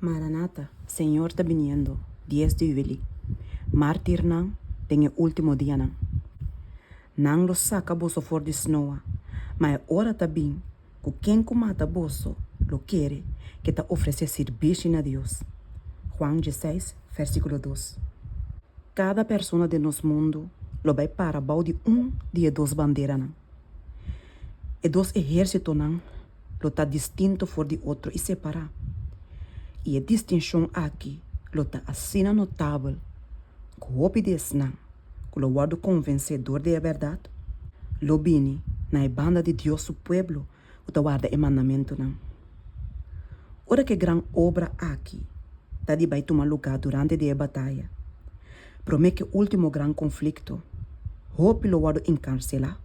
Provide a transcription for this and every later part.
Maranata, Señor ta biniendo, dies di juli. Mártirnan den e último dianan. Nan lo saka boso for di snoa, ma e ora ta bin ku ken ku mata boso lo kere ku e ta ofresé sirbishi na Dios. Juan diesseis, versíkulo dos. Kada persona den nos mundu lo bai para bou di un di e dos banderanan. E dos ehérsitonan lo ta distinto for di otro i separá, i e distinshon aki lo ta asina notabel ku hopi di esnan ku lo wòrdu konvensé dor di e bèrdat lo bini na e banda di Dios su pueblo ku ta warda e mandamentunan. Ora ku e gran obra aki ta di bai tuma lugá durante di e bataya promé ku e último gran konflikto, hopi lo wòrdu enkarselá.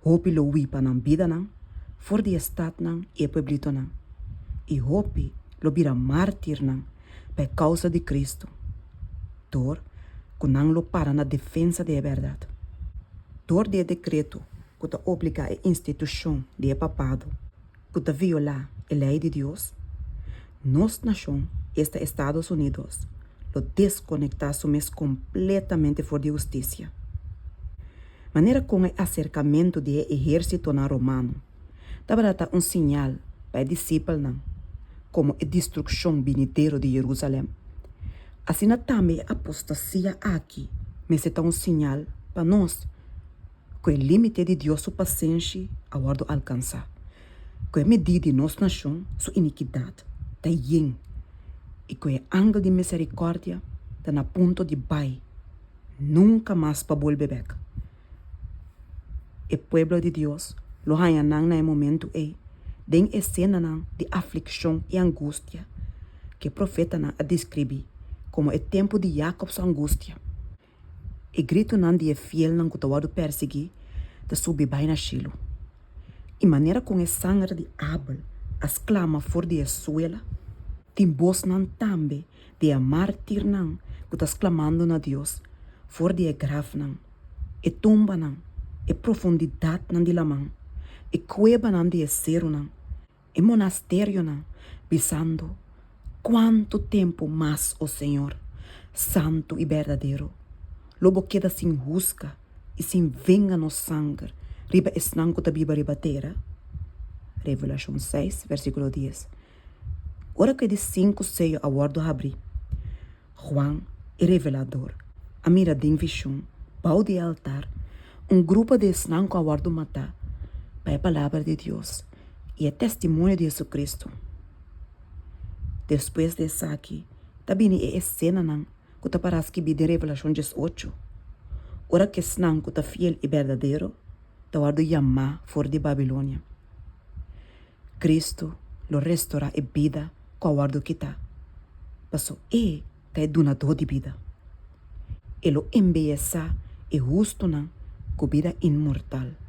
Hopi lo hui pa nan bidanan for di e statnan i e pueblitonan, i hopi lo bira mártirnan pa e kousa di Kristu, dor ku nan lo para na defensa di e bèrdat. Dor di e dekreto ku ta obligá e institushon di e papado ku ta violá e lei di Dios, nos nashon, esta Estados Unidos, lo deskonektá su mes kompletamente for di hustisia. Manera kon e aserkamentu di e ehérsitonan romano tabata ta un siñal pa e disipelnan komo e destrukshon binidero di Yerusalèm, asina tambe e apostasia aki mester ta un siñal pa nos ku e límite di Dios su pasenshi a wòrdu alkansá, ku e medí di nos nashon su inikidat ta yen i ku e angel di miserikòrdia ta na punto di bai nunka mas pa bolbe bèk. E pueblo di Dios lo haña nan na e momentu ei den esenanan di aflikshon i angustia ku e profetanan a deskribí komo e tempu di Jakòb su angustia. E gritunan di e fielnan ku ta wòrdu persiguí ta subi bai na shelu. I manera kon e sanger di Abel a sklama for di e suela, tin bosnan tambe di e mártirnan ku ta sklamando na Dios for di e grafnan, e tumbanan, e profundidatnan di laman, e kuebanan di e serunan, e monasterionan, bisando, Kuantu tempu mas, o Señor, santu i berdadero, lo bo keda sin husga i sin venga nos sanger riba esnan ku ta biba riba tera? Revelashon seis, versíkulo dies. Ora ku e di sinku seyo a wòrdu habrí, Juan, e revelador, a mira den vishon, bou di e altar, un grupo di esnan ku a wòrdu matá pa e palabra di Dios i e testimonio di Jesucristo. Despues di esaki ta bini e esenanan ku ta pará skibí den Revelashon diesocho, ora ku esnan ku ta fiel i berdadero ta wòrdu yamá for di Babilonia. Cristo lo restorá e bida ku a wòrdu kitá, paso E ta e Dunadó di bida. E lo embeyesá e hustunan ku bida inmortal.